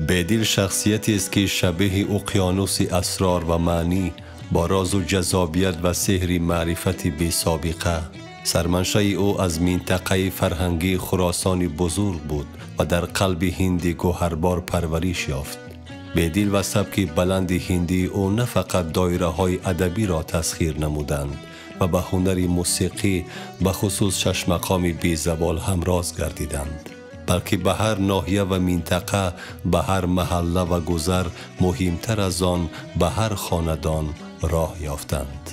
Бедил шахсиятест, ки шабеҳи уқёнуси асрор ва маънӣ бо розу ҷаззобият ва сеҳри маърифати бесобиқа. Сарманшаи ӯ аз минтақаи фарҳангии Хуросони бузург буд ва дар қалби ҳинди гӯҳарбор парвариш ёфт. Бедил ва сабки баланди ҳиндии ӯ на фақат доираҳои адабиро тасхир намуданд ва ба ҳунари мусиқӣ, бахусус шашмақоми безавол ҳамроз гардиданд, балки ба ҳар ноҳия ва минтақа, ба ҳар маҳалла ва гузар, муҳимтар аз он ба ҳар хонадон роҳ ёфтанд.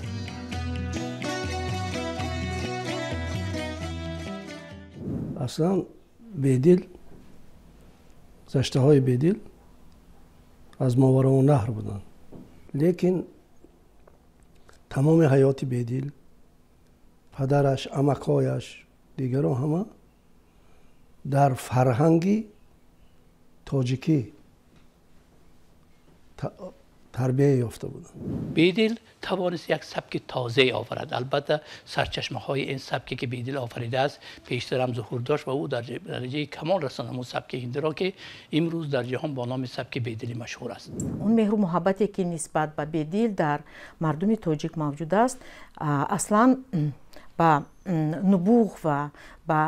Аслан Бедил, гузаштаҳои Бедил аз Мовароуннаҳр буданд, лекин тамоми ҳаёти Бедил, падараш, амакҳояш, дигарон ҳама дар фарҳанги тоҷикӣ тарбия ёфта буданд. Бедил тавонист як сабки тозае оварад. Албатта, сарчашмаҳои ин сабке, ки Бедил офаридааст, пештар ҳам зуҳур дошт ва ӯ дар дараҷаи камол расонд ҳамон сабки ҳиндиро, ки имрӯз дар ҷаҳон бо номи сабки бедилӣ машҳур аст. Он меҳру муҳаббате, ки нисбат ба Бедил дар мардуми тоҷик мавҷуд аст, аслан ба нубуғ ва ба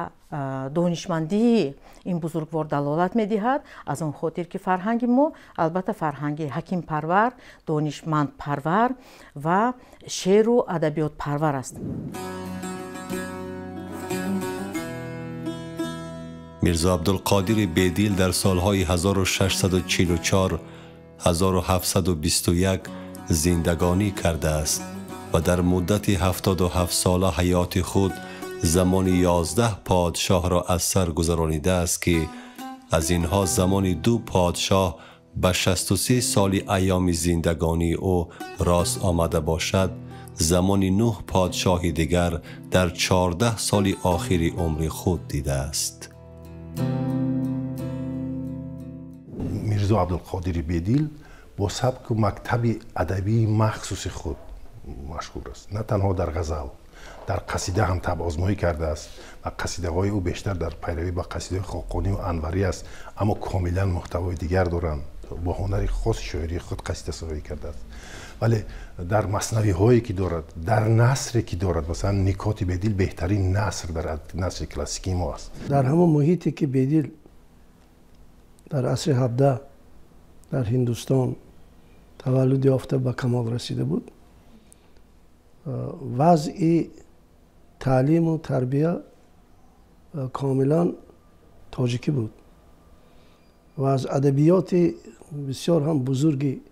донишмандии ин бузургвор далолат медиҳад, аз он хотир ки фарҳанги мо албатта фарҳанги ҳакимпарвар, донишмандпарвар ва шеъру адабиётпарвар аст. Мирзо Абдулқодири Бедил дар солҳои 1644 1721 зиндагонӣ кардааст ва дар муддати 77 сола ҳаёти худ замони 11 подшоҳро аз сар гузаронидааст, ки аз инҳо замони ду подшоҳ ба 63 соли айёми зиндагонии ӯ рост омада бошад, замони 9 подшоҳи дигар дар 14 соли охири умри худ дидааст. Мирзо Абдулқодири Бедил бо сабку мактаби адабии махсуси худ машҳур аст. На танҳо дар ғазал, дар қасида ҳам табъозмоӣ кардааст ва қасидаҳои ӯ бештар дар пайравӣ ба қасидаҳои Хоқонӣ ва Анварӣ аст, аммо комилан муҳтавои дигар доранд. Бо ҳунари хоси шоирии худ қасидасароӣ кардааст. Вале дар маснавиҳое ки дорад, дар насре ки дорад, масалан Никоти Бедил беҳтарин наср дар насри классикии мо аст. Дар ҳамон муҳите ки Бедил дар асри 17 дар Ҳиндустон таваллуд ёфта ба камол расида буд, вазъи таълиму тарбия комилан тоҷикӣ буд ва аз адабиёти бисёр ҳам бузурги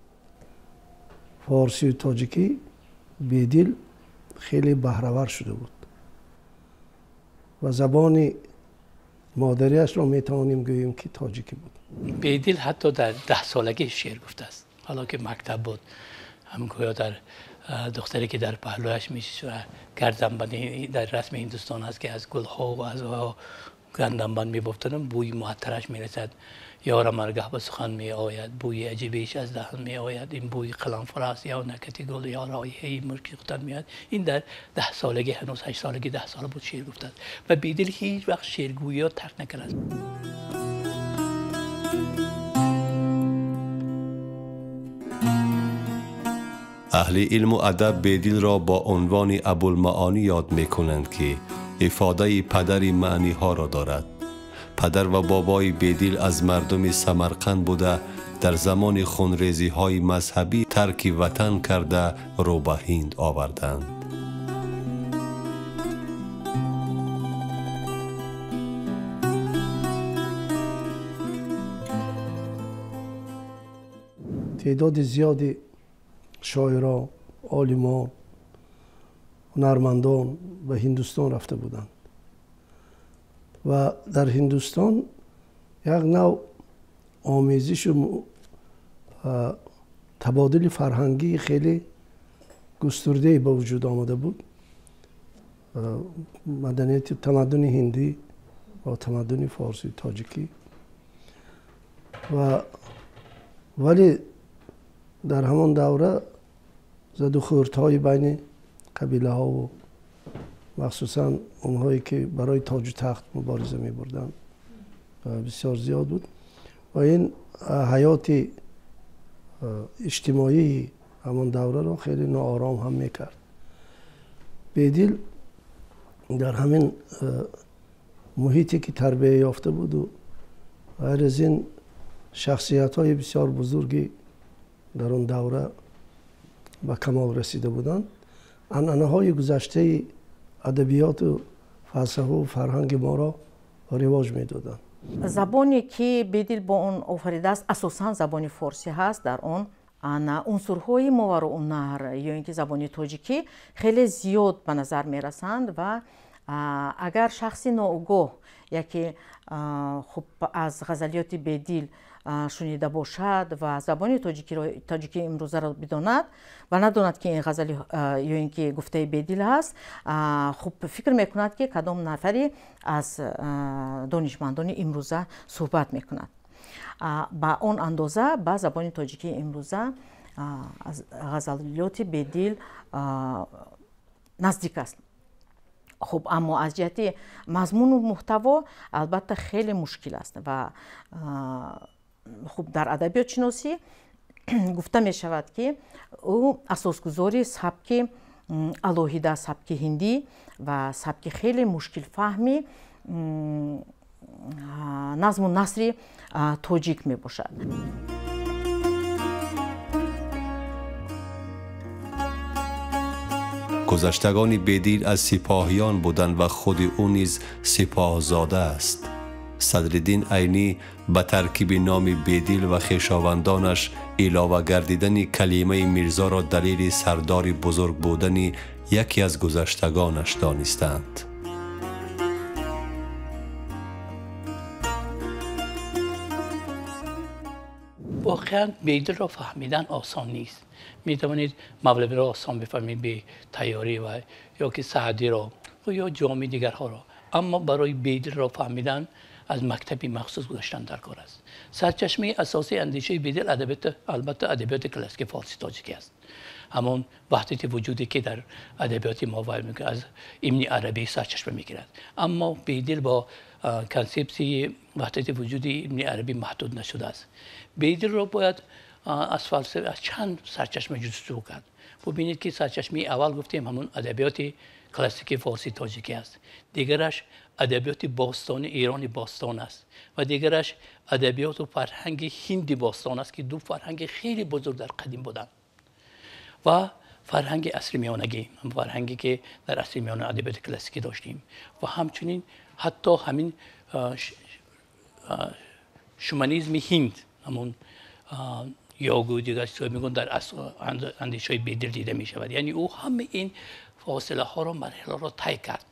форсию тоҷикӣ Бедил хеле баҳравар шуда буд ва забони модариашро метавонем гӯем, ки тоҷикӣ буд. Бедил ҳатто дар 10 солагӣ шеър гуфтааст, ҳоло ки мактаб буд. Ҳам гӯё дар духтаре, ки дар паҳлӯяш мешишт, гардамбанд дар расми ҳиндустон аст, ки аз гулҳо ва аз гандамбанд мебофтанд, бӯи муаттараш мерасад. Ёрам аргаҳ ба сухан меояд, бӯи аҷибеш аз даҳан меояд, ин бӯи қаламфур аст ё накати гул ё роиҳаи мушки хутан меояд. Ин дар 10 солагӣ, ҳанӯз 8 солагӣ, 10 сола буд, шеър гуфтааст ва Бедил ҳеҷ вақт шеъргӯиро тарк накардааст. Аҳли илму адаб Бедилро бо унвони Абулмаонӣ ёд мекунанд, ки ифодаи падари маъниҳоро дорад. Падар ва бобои Бедил аз мардуми Самарқанд буда, дар замони хунрезиҳои мазҳабӣ тарки ватан карда, рӯ ба Ҳинд оварданд. Теъдоди зиёди шоирон, олимон, ҳунармандон ба Ҳиндустон рафта буданд ва дар Ҳиндустон як нав омезишу табодули фарҳангии хеле густурдае ба вуҷуд омада буд, маданияти тамаддуни ҳиндӣ ва тамаддуни форсӣ, тоҷикӣ. Ва вале дар ҳамон давра задухӯрдҳои байни қабилаҳову махсусан онҳое, ки барои тоҷу тахт мубориза мебурданд, бисёр зиёд буд ва ин ҳаёти иҷтимоии ҳамон давраро хеле ноором ҳам мекард. Бедил дар ҳамин муҳите ки тарбия ёфта буду ғайр аз ин шахсиятҳои бисёр бузурги дар он давра ба камол расида буданд, анъанаҳои гузаштаи адабиёту фалсафаву фарҳанги моро ривоҷ медоданд. Забоне ки Бедил бо он офаридааст, асосан забони форсӣ ҳаст. Дар он унсурҳои мовароуннаҳр ё ин ки забони тоҷикӣ хеле зиёд ба назар мерасанд ва агар шахси ноогоҳ яке хуб аз ғазалиёти Бедил шунида бошад ва забони тоҷикии имрӯзаро бидонад ва надонад, ки ин ғазали ё ин ки гуфтаи Бедил ҳаст, хуб фикр мекунад, ки кадом нафаре аз донишмандони имрӯза суҳбат мекунад. Ба он андоза ба забони тоҷикии имрӯза ғазалиёти Бедил наздик аст. Хуб, аммо аз ҷиҳати мазмуну муҳтаво албатта хеле мушкил аст ва хуб дар адабиётшиносӣ гуфта мешавад, ки ӯ асосгузори сабки алоҳида, сабки ҳиндӣ ва сабки хеле мушкилфаҳми назму насри тоҷик мебошад. Гузаштагони Бедил аз сипоҳиён буданд ва худи ӯ низ сипоҳзода аст. Садриддин Айнӣ ба таркиби номи Бедил ва хешовандонаш илова гардидани калимаи Мирзоро далели сардори бузург будани яке аз гузаштагонаш донистанд. Воқеан Бедилро фаҳмидан осон нест. Метавонед Мавлавиро осон бифаҳмед бе тайёрӣ ва ё ки Саъдиро ё ҷомии дигарҳоро, аммо барои Бедилро фаҳмидан аз мактаби махсус гузаштан дар кор аст. Сарчашмаи асосии андешаи Бедил албатта адабиёти классики форси тоҷикӣ аст. Ҳамон ваҳдати вуҷуде ки дар адабиёти мо аз Ибни Арабӣ сарчашма мегирад. Аммо Бедил бо консепсияи ваҳдати вуҷуди Ибни Арабӣ маҳдуд нашудааст. Бедилро бояд аз фалсафа аз чанд сарчашма ҷустуҷӯ кард. Бубинед ки сарчашмаи аввал гуфтем ҳамон адабиёти классики форси тоҷикӣ аст, дигараш адабиёти бостони Эрони бостон аст ва дигараш адабиёту фарҳанги ҳинди бостон аст, ки ду фарҳанги хеле бузург дар қадим буданд, ва фарҳанги асри миёнагӣ, фарҳанге ки дар асри миёна адабиёти классикӣ доштем, ва ҳамчунин ҳатто ҳамин шуманизми ҳинд, ҳамон йогу дигар чизҳо мегӯянд, дар андешаҳои Бедил дида мешавад. Яъне ӯ ҳамаи ин фосилаҳоро, марҳилаҳоро тай кард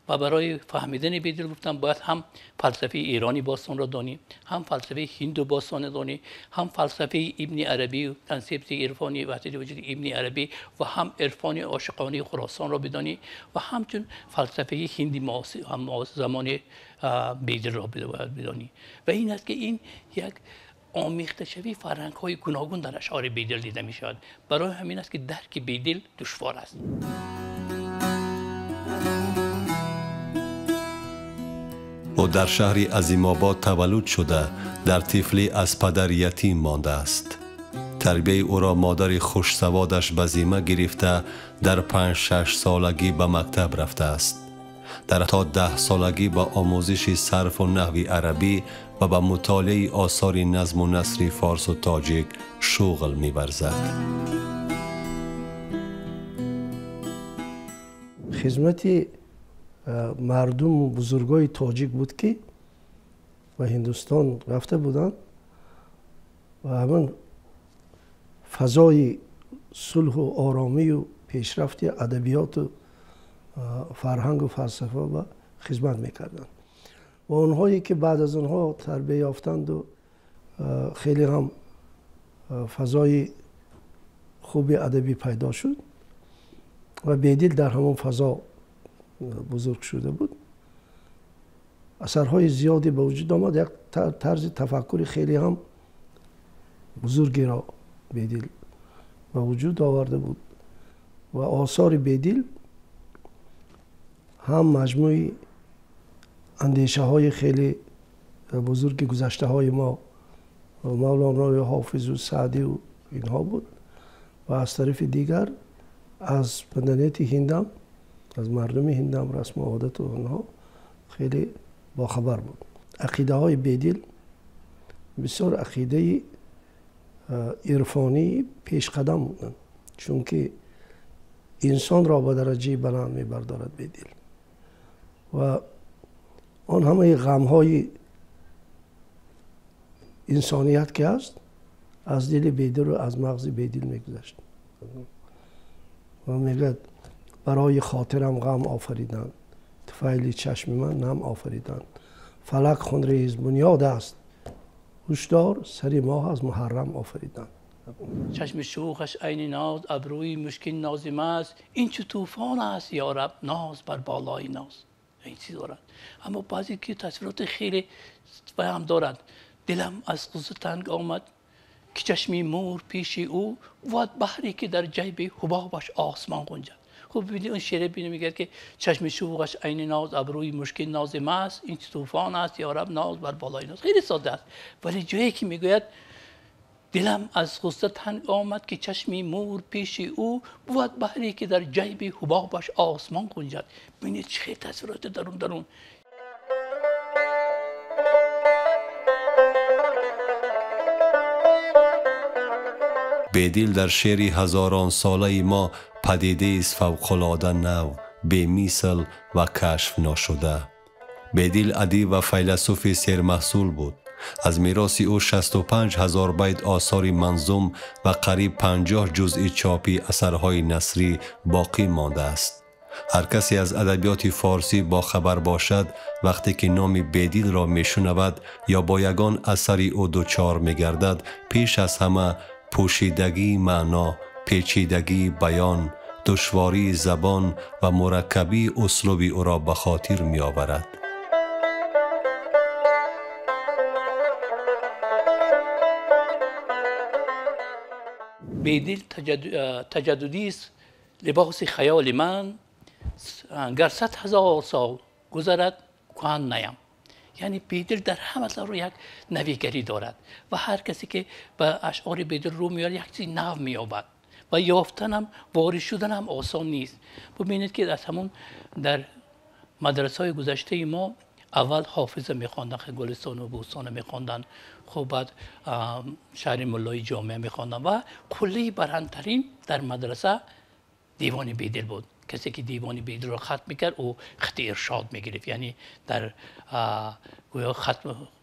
ва барои фаҳмидани Бедил гуфтам бояд ҳам фалсафаи эрони бостонро донӣ, ҳам фалсафаи ҳинду бостонро донӣ, ҳам фалсафаи Ибни Арабӣ, консепсияи ирфони ваҳдати вуҷуди Ибни Арабӣ ва ҳам ирфони ошиқонаи Хуросонро бидонӣ ва ҳамчун фалсафаи ҳинди замони Бедилро бидонӣ. Ва ин аст ки ин як омехташавии фарҳангҳои гуногун дар ашъори Бедил дида мешавад. Барои ҳамин аст ки дарки Бедил душвор аст. Ӯ дар шаҳри Азимобод таваллуд шуда, дар тифлӣ аз падар ятим мондааст. Тарбияи ӯро модари хушсаводаш ба зимма гирифта, дар 5-6 солагӣ ба мактаб рафтааст. Дар то 10 солагӣ ба омӯзиши сарфу наҳви арабӣ ва ба мутолиаи осори назму насри форсу тоҷик шуғл меварзад. Хизмати мардуму бузургои тоҷик буд, ки ба Ҳиндустон рафта буданд ва ҳамин фазои сулҳу оромию пешрафти адабиёту фарҳангу фалсафа ба хизмат мекарданд. Ва онҳое ки баъд аз онҳо тарбия ёфтанду хеле ҳам фазои хуби адабӣ пайдо шуд ва Бедил дар ҳамон фазо бузург шуда буд, асарҳои зиёде ба вуҷуд омад. Як тарзи тафаккури хеле ҳам бузургеро Бедил ба вуҷуд оварда буд ва осори Бедил ҳам маҷмӯи андешаҳои хеле бузурги гузаштаҳои мо Мавлоно ва Ҳофиз ва Саъдӣ ва инҳо буд ва аз тарафи дигар аз маданияти Ҳинд ҳам, аз мардуми Ҳинд ҳам расму одат ва онҳо хеле бохабар буд. Ақидаҳои Бедил бисёр ақидаи ирфонии пешқадам буданд, чунки инсонро ба дараҷаи баланд мебардорад Бедил ва он ҳамаи ғамҳои инсоният ки ҳаст аз дили Бедил ва аз мағзи Бедил мегузашт. Ва мегӯяд барои хотирам ғам офариданд, туфайли чашми ман нам офариданд, фалак хунрез бунёд аст, ҳушдор сари моҳ аз муҳаррам офариданд. Чашми шӯхаш айни ноз, абрӯи мушкин нозим аст, ин чу тӯфон аст ё раб, ноз бар болои ноз. Ин чиз дорад. Аммо баъзе ки тасвироти хеле ҳам дорад. Дилам аз ғусса танг омад, ки чашми мур пеши ӯ буд баҳре ки дар ҷайби ҳубобаш осмон ғунҷад. Хуб бибинед он шеъре бинед, мегӯяд ки чашми шӯхаш айни ноз, абрӯи мушкин нозим аст, ин чу тӯфон аст ё раб, ноз бар болои ноз. Хеле сода аст, вале ҷое ки мегӯяд дилам аз ғусса танг омад, ки чашми мур пеши ӯ буд баҳре ки дар ҷайби ҳубобаш осмон ғунҷад. Бибинед чӣ хеле тасвироти дарун дарун. Бедил дар шеъри ҳазоронсолаи мо падидаест фавқулода нав, бемисл ва кашф нашуда. Бедил адиб ва файласуфи сермаҳсул буд. Аз мероси ӯ 65 ҳазор байт осори манзум ва қариб 50 ҷузъи чопи асарҳои насрӣ боқӣ мондааст. Ҳар касе аз адабиёти форсӣ бохабар бошад, вақте ки номи Бедилро мешунавад ё бо ягон асари ӯ дучор мегардад, пеш аз ҳама пӯшидагии маъно, печидагии баён, душвории забон ва мураккабии услуби ӯро ба хотир меоварад. Бедил таҷаддудист либоси хаёли ман, гар 100 ҳазор сол гузарад куҳан наям. Яъне Бедил дар ҳама лаҳза як навигарӣ дорад ва ҳар касе ки ба ашъори Бедил рӯ меорад як чизи нав меёбад ва ёфтанам, ворид шуданам осон нест. Бубинед ки аз ҳамон дар мадрасаҳои гузаштаи мо аввал Ҳофиза мехонданд, Гулистону Бӯстона мехонданд, хуб баъд шаҳри Муллои Ҷомеа мехонданд ва қуллаи барҳамтарин дар мадраса девони Бедил буд. Касе ки девони Бедилро хатм мекард, ӯ хати иршод мегирифт, яъне дар гӯё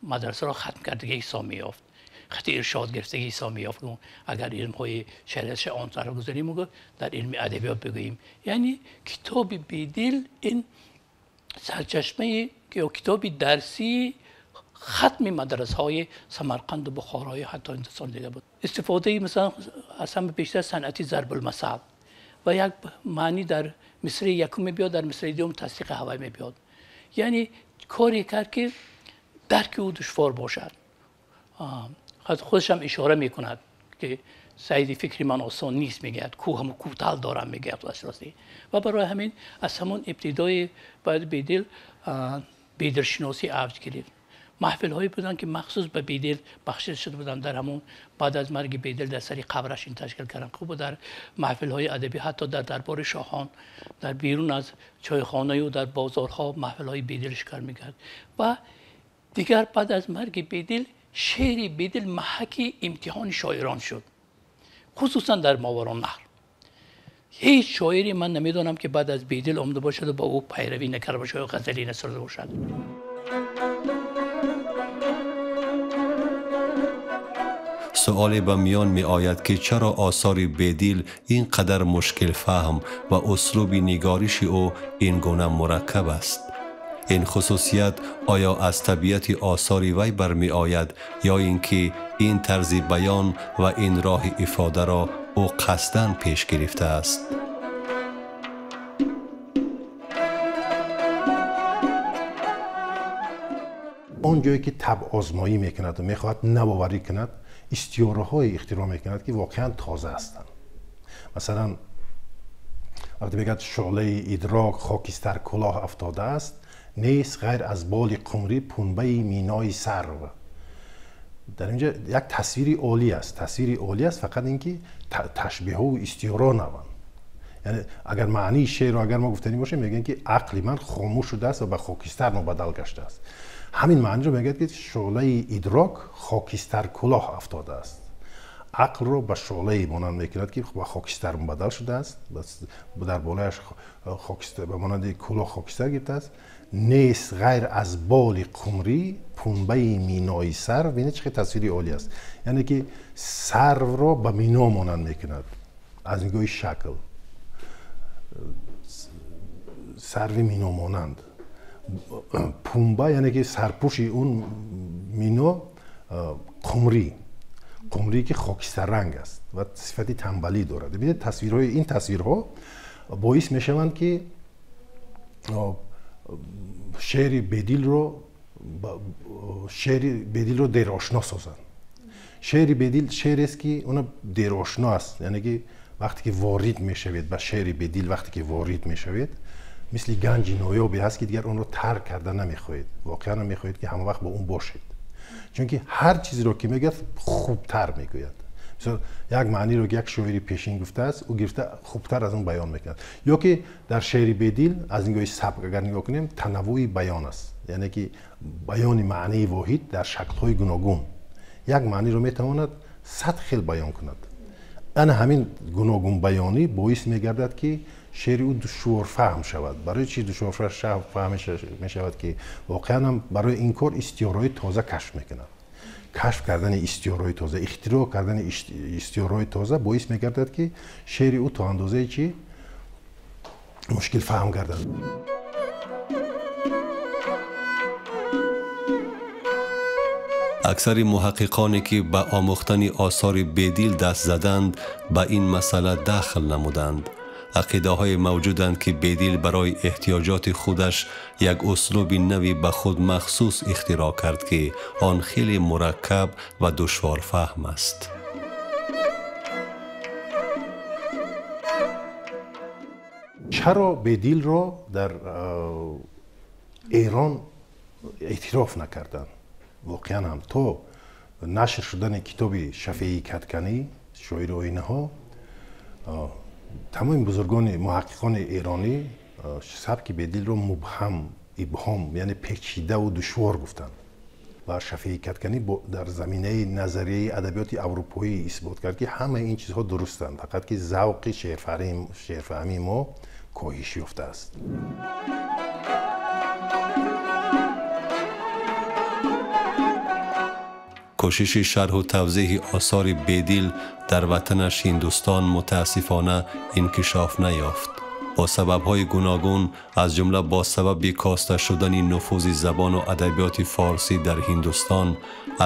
мадрасаро хатм кардагӣ ҳисоб меёфт, хати иршод гирифтагӣ ҳисоб меёфт. Агар илмҳои шариатша он тараф гузарем, дар илми адабиёт бигӯем, яъне китоби Бедил ин сарчашмаи ё китоби дарсии хатми мадрасаҳои Самарқанду Бухорои ҳатто Ҳиндустон дига буд. Истифодаи масалан аз ҳама бештар санъати зарбулмасал ва як маъни дар мисраи якум мебиёд, дар мисраи дуюм тасдиқи ҳавай мебиёд. Яъне коре кард ки дарки ӯ душвор бошад. Худашам ишора мекунад ки саиди фикри ман осон нест, мегӯяд, кӯҳаму кӯтал дорам, мегӯяд асосӣ. Ва барои ҳамин аз ҳамон ибтидои баъд Бедил бедилшиносӣ авҷ гирифт. Маҳфилҳое буданд ки махсус ба Бедил бахшида шуда буданд. Дар ҳамон баъд аз марги Бедил дар сари қабраш ин ташкил карданд. Хуб дар маҳфилҳои адабӣ ҳатто дар дарбори шоҳон, дар берун аз чойхонаю дар бозорҳо маҳфилҳои Бедил шикар мекард. Ва дигар баъд аз марги Бедил шеъри Бедил маҳаки имтиҳони шоирон шуд, хусусан дар Мовароуннаҳр. Ҳеҷ шоире ман намедонам ки баъд аз Бедил омада бошад ва ба ӯ пайравӣ накарда бошад ё ғазале насурда бошад. Суоле ба миён меояд ки чаро осори Бедил ин қадар мушкилфаҳм ва услуби нигориши ӯ ин гуна мураккаб аст. Ин хусусият оё аз табиати осори вай бармеояд ё ин ки ин тарзи баён ва ин роҳи ифодаро ӯ қасдан пеш гирифтааст? Он ҷое ки табъозмоӣ мекунад ва мехоҳад навоварӣ кунад, истиёраҳое ихтироъ мекунад ки воқеан тоза ҳастанд. Масалан вақте мегӯяд шӯълаи идрок хокистар кулоҳ афтодааст, нест ғайр аз боли қумрӣ пунбаи минои сарв. Дар инҷа як тасвири олӣ аст. Тасвири олӣ аст, фақат инки ташбеҳҳо ва истиёро наванд. Яъне агар маънии шеърро агар мо гуфтанӣ бошем, мегӯянд ки ақли ман хомӯш шудааст ва ба хокистар мубаддал гаштааст. Ҳамин маъниро мегӯяд ки шӯълаи идрок хокистар кулоҳ афтодааст. Ақлро ба шӯълае монанд мекунад ки ба хокистар мубаддал шудааст, дар болояш хокистар ба монанди кулоҳ хокистар гирифтааст. Нест ғайр аз боли қумрӣ пунбаи минои сарв. Бинед чӣ тасвири олӣ аст. Яъне ки сарвро ба мино монанд мекунад аз нигоҳи шакл. Сарви мино монанд. Пунба яъне ки сарпӯши он мино қумрӣ, қумрӣ ки хокистарранг аст ва сифати танбалӣ дорад. Бинед тасвирҳои ин тасвирҳо боис мешаванд ки шеъри Бедилро дерошно созанд. Шеъри Бедил шеърест ки она дерошно аст. Яъне ки вақте ки ворид мешавед ба шеъри Бедил, вақте ки ворид мешавед, мисли ганҷи ноёбе ҳаст ки дигар онро тарк карда намехоҳед. Воқеан мехоҳед ки ҳама вақт бо он бошед. Чунки ҳар чизеро ки мегӯяд хубтар мегӯяд. Мисол як маъниро ки як шоири пешин гуфтааст, ӯ гирифта хубтар аз он баён мекунад. Ё ки дар шеъри Бедил аз нигоҳи сабк агар нигоҳ кунем, танаввуи баён аст. Яъне ки баёни маънии воҳид дар шаклҳои гуногун. Як маъниро метавонад 100 хел баён кунад. Ана ҳамин гуногунбаёнӣ боис мегардад ки шеъри ӯ душворфаҳм шавад. Барои чи душворфаҳм мешавад ки воқеан ҳам барои ин кор истиёрҳои тоза кашф мекунад. Кашф кардани истиёрҳои тоза, ихтироъ кардани истиёрҳои тоза боис мегардад ки шеъри ӯ то андозае чи мушкилфаҳм гардад. Аксари муҳаққиқоне ки ба омӯхтани осори Бедил даст заданд, ба ин масъала дахл намуданд. Ақидаҳое мавҷуданд ки Бедил барои эҳтиёҷоти худаш як услуби нави ба худ махсус ихтироъ кард ки он хеле мураккаб ва душворфаҳм аст. Чаро Бедилро дар Эрон эътироф накарданд? Воқеан ҳам то нашр шудани китоби Шафеи Кадканӣ, шоири оинаҳо, тамоми бузургони муҳаққиқони эронӣ сабки Бедилро мубҳам, ибҳом, яъне печидаву душвор гуфтанд. Ва Шафеи Кадканӣ дар заминаи назарияи адабиёти аврупоӣ исбот кард ки ҳамаи ин чизҳо дурустанд, фақат ки завқи шеърфаҳмии мо коҳиш ёфтааст. Кӯшиши шарҳу тавзеҳи осори Бедил дар ватанаш Ҳиндустон мутаассифона инкишоф наёфт. Бо сабабҳои гуногун, аз ҷумла бо сабаби коста шудани нуфузи забону адабиёти форсӣ дар Ҳиндустон,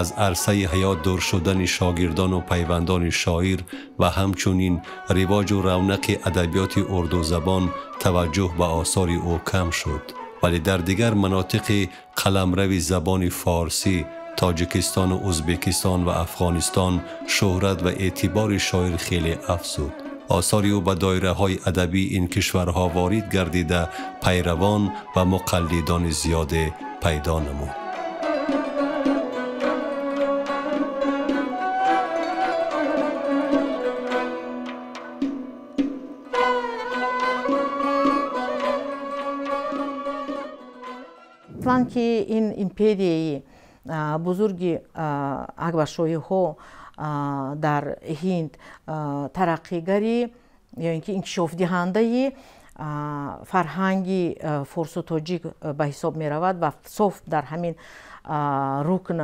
аз арсаи ҳаёт дур шудани шогирдону пайвандони шоир ва ҳамчунин ривоҷу равнақи адабиёти урдузабон таваҷҷӯҳ ба осори ӯ кам шуд. Вале дар дигар манотиқи қаламрави забони форсӣ, Тоҷикистону Ӯзбекистон ва Афғонистон шӯҳрат ва эътибори шоир хеле афзуд. Осори ӯ ба доираҳои адабии ин кишварҳо ворид гардида, пайравон ва муқаллидони зиёде пайдо намуд. Аслан ки ин империяи бузурги акбаршоҳиҳо дар Ҳинд тараққигари ё ин ки инкишофдиҳандаи фарҳанги форсу тоҷик ба ҳисоб меравад ва соф дар ҳамин рукн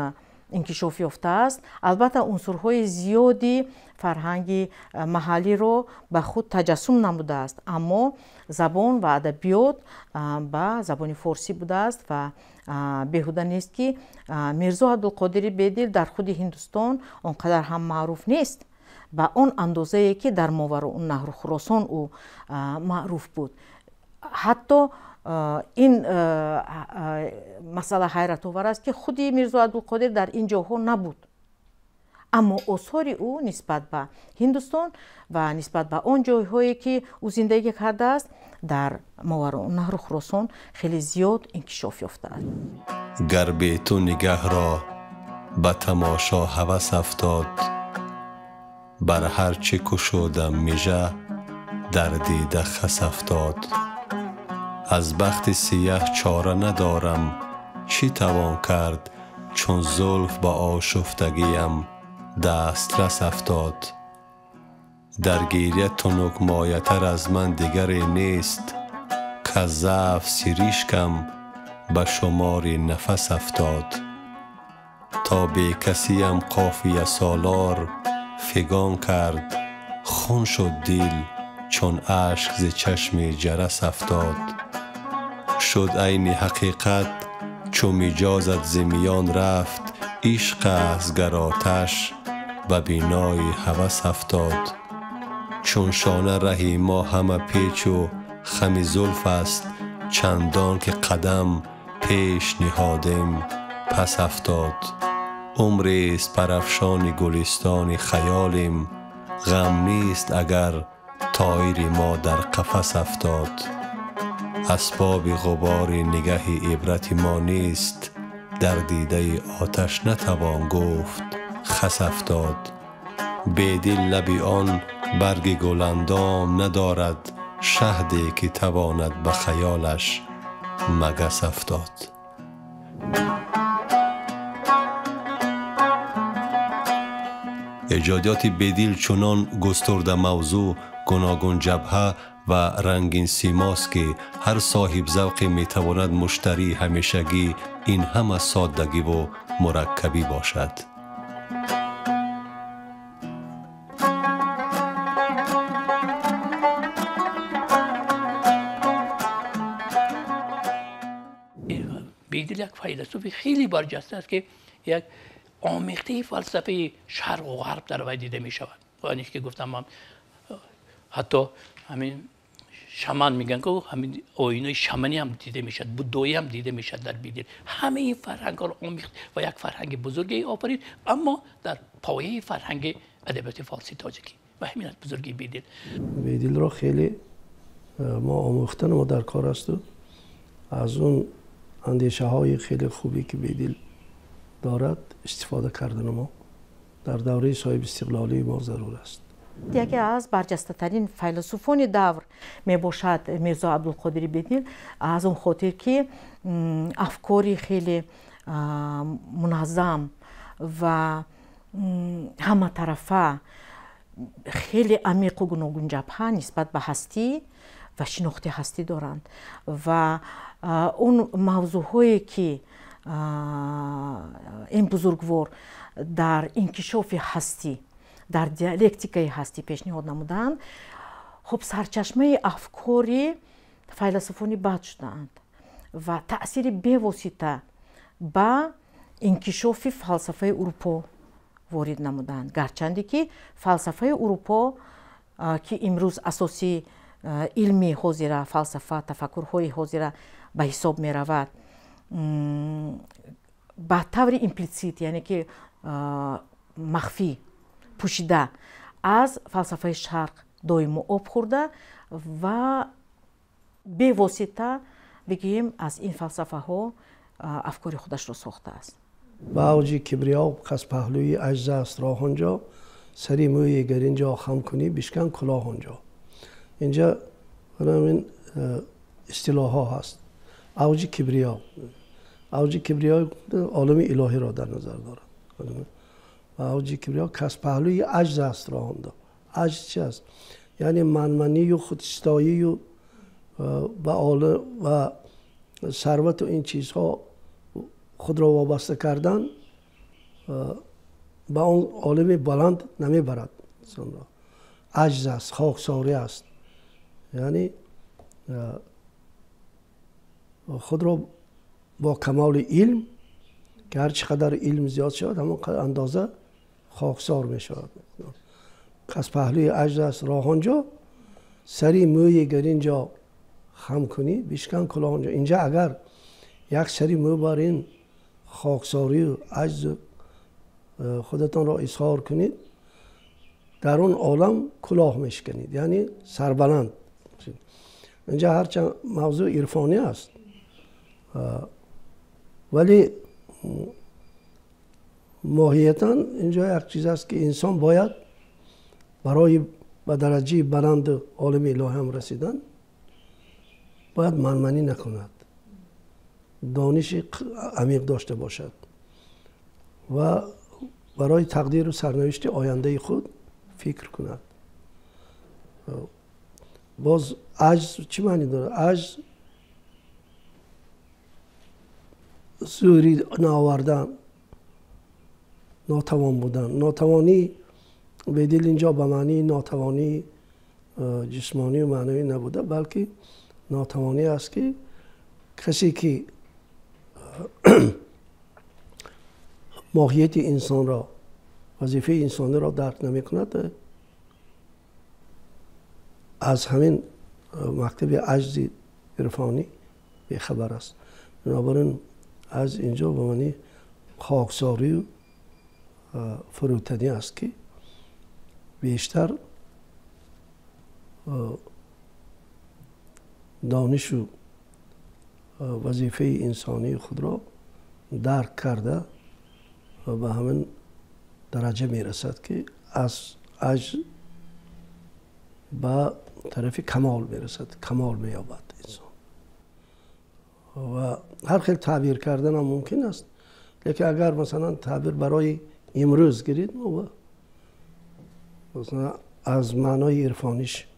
инкишоф ёфтааст. Албатта унсурҳои зиёди фарҳанги маҳаллиро ба худ таҷассум намудааст, аммо забон ва адабиёт ба забони форсӣ будааст ва беҳуда нест ки Мирзо Абдулқодири Бедил дар худи Ҳиндустон он қадар ҳам маъруф нест ба он андозае ки дар Мовароуннаҳру Хуросон ӯ маъруф буд. Ҳатто ин масъала ҳайратовар аст ки худи Мирзо Абдулқодир дар ин ҷоҳо набуд, аммо осори ӯ нисбат ба Ҳиндустон ва нисбат ба он ҷойҳое ки ӯ зиндагӣ кардааст дар Мовароуннаҳру Хуросон хеле зиёд инкишоф ёфтааст. Гар бе ту нигаҳро ба тамошо ҳавас афтод. Бар ҳар чӣ кушодам мижа дар дида хас афтод. Аз бахти сияҳ чора надорам, чӣ тавон кард чун зулф ба ошуфтагиям дастрас афтод. Дар гиря тунук моятар аз ман дигаре нест, каз заъф сиришкам ба шумори нафас афтод. То бекасиям қофия солор фигон кард, хун шуд дил чун ашк зи чашми ҷарас афтод. Шуд айни ҳақиқат чу миҷозат зи миён рафт, ишқ аст гар оташ ба бинои ҳавас афтод. Чун шона раҳи мо ҳама печу хами зулф аст, чандон ки қадам пеш ниҳодем пас афтод. Умрест парафшони гулистони хаёлем, ғам нест агар тоири мо дар қафас афтод. Асбоби ғубори нигаҳи ибрати мо нест, дар дидаи оташ натавон гуфт хас афтод. Бедил лаби он барги гуландом надорад, шаҳде ки тавонад ба хаёлаш магас афтод. Эҷодиёти Бедил чунон густурда мавзӯъ, гуногун ҷабҳа ва рангин симост, ки ҳар соҳибзавқе метавонад муштарии ҳамешагӣ ин ҳама соддагиву мураккабӣ бошад. Бедил як файласуфи хеле барҷаста аст, ки як омехтаи фалсафаи шарқу ғарб дар вай дида мешавад. Ва ки гуфтам, ман ҳатто ҳамин шаман мегӯянд, ки ҳамин оинои шаманӣ ҳам дида мешавад, буддоӣ ҳам дида мешавад дар Бедил. Ҳамаи ин фарҳангҳоро омехт ва як фарҳанги бузурге офарид, аммо дар пояи фарҳанги адабиёти форсии тоҷикӣ. Ва ҳамин аст бузургии Бедил. Бедилро хеле мо омӯхтан мо дар кор асту аз он андешаҳои хеле хубе ки Бедил дорад истифода кардани мо дар давраи соҳибистиқлолии мо зарур аст. Яке аз барҷастатарин файласуфони давр мебошад Мирзо Абдулқодири Бедил, аз он хотир ки афкори хеле муназзам ва ҳаматарафа, хеле амиқу гуногунҷабҳа нисбат ба ҳастӣ ва шинохти ҳастӣ доранд ва он мавзӯъҳое ки ин бузургвор дар инкишофи ҳастӣ, дар диалектикаи ҳастӣ пешниҳод намуданд, хуб сарчашмаи афкори файласуфони бад шудаанд ва таъсири бевосита ба инкишофи фалсафаи Урупо ворид намуданд. Гарчанде ки фалсафаи Урупо, ки имрӯз асоси илми ҳозира, фалсафа, тафаккурҳои ҳозира ба ҳисоб меравад, ба таври имплисит, яъне ки махфӣ пӯшида аз фалсафаи шарқ доимо об хӯрда ва бевосита бигӯем аз ин фалсафаҳо афкори худашро сохтааст. Ба авҷи кибриё кас паҳлӯи аҷз аст роҳ онҷо, сари мӯи гар инҷо хам кунӣ бишкан кулоҳ онҷо. Инҷа ин истилоҳҳо ҳаст. Авҷи кибриё, авҷи кибриё олами илоҳиро дар назар дорад. Авҷи кибриё кас паҳлӯи аҷз аст роҳ онҷо. Аҷз чи аст? Яъне манманию худистоию ва сарвату ин чизҳо худро вобаста кардан ба он олами баланд намебарад инсонро. Аҷз аст, хоксорӣ аст. Яъне худро бо камоли илм, ки ҳар чӣ қадар илм зиёд шавад, ҳамон андоза хоксор мешавад. Кас паҳлӯи аҷз аст роҳ онҷо, сари мӯи гар инҷо хам кунӣ бишкан кулоҳ онҷо. Инҷа агар як сари мӯ бар ин хоксорию аҷзу худатонро изҳор кунед, дар он олам кулоҳ мешиканед, яъне сарбаланд. Инҷа ҳарчанд мавзӯъ ирфонӣ аст, вале Моҳиятан инҷо як чиз аст, ки инсон бояд барои ба дараҷаи баланд олами илоҳӣ ҳам расидан бояд манманӣ накунад, дониши амиқ дошта бошад ва барои тақдиру сарнавишти ояндаи худ фикр кунад. Боз аҷз чӣ маънӣ дорад? Аҷз зӯрӣ наовардан, нотавон будан. Нотавонӣ Бедил инҷо ба маънии нотавонии ҷисмонию маънавӣ набуда, балки нотавонӣ аст, ки касе ки моҳияти инсонро, вазифаи инсониро дарк намекунад, аз ҳамин мактаби аҷзи ирфонӣ бехабар аст. Бинобар ин аз инҷо ба маънии хоксорию фурӯтанӣ аст, ки бештар донишу вазифаи инсонии худро дарк карда ба ҳамин дараҷа мерасад, ки аз аҷз ба тарафи камол мерасад, камол меёбад инсон. Ва ҳар хел таъбир карданам мумкин аст, лекин агар масалан таъбир барои имрӯз гирид, масалан аз маънои ирфониш,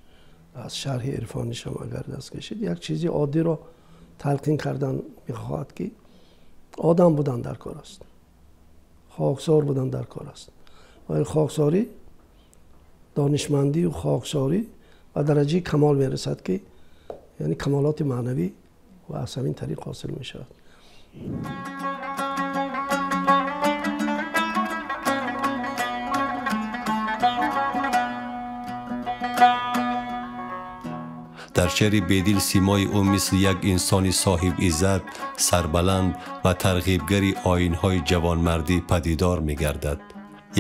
аз шарҳи ирфонишам агар даст кашид, як чизи оддиро талқин кардан мехоҳад, ки одам будан дар кор аст, хоксор будан дар кор аст. Ва хоксорӣ, донишмандию хоксорӣ ба дараҷаи камол мерасад, ки яъне камолоти маънавӣ ва аз ҳамин тариқ ҳосил мешавад. Дар шеъри Бедил симои ӯ мисли як инсони соҳибиззат, сарбаланд ва тарғибгари оинҳои ҷавонмардӣ падидор мегардад.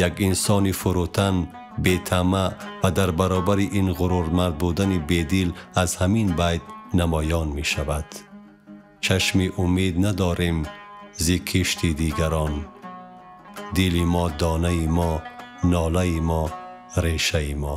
Як инсони фурӯтан, бетамаъ ва дар баробари ин ғурурмард будани Бедил аз ҳамин байт намоён мешавад. Чашми умед надорем зи кишти дигарон, дили мо донаи мо, нолаи мо, решаи мо.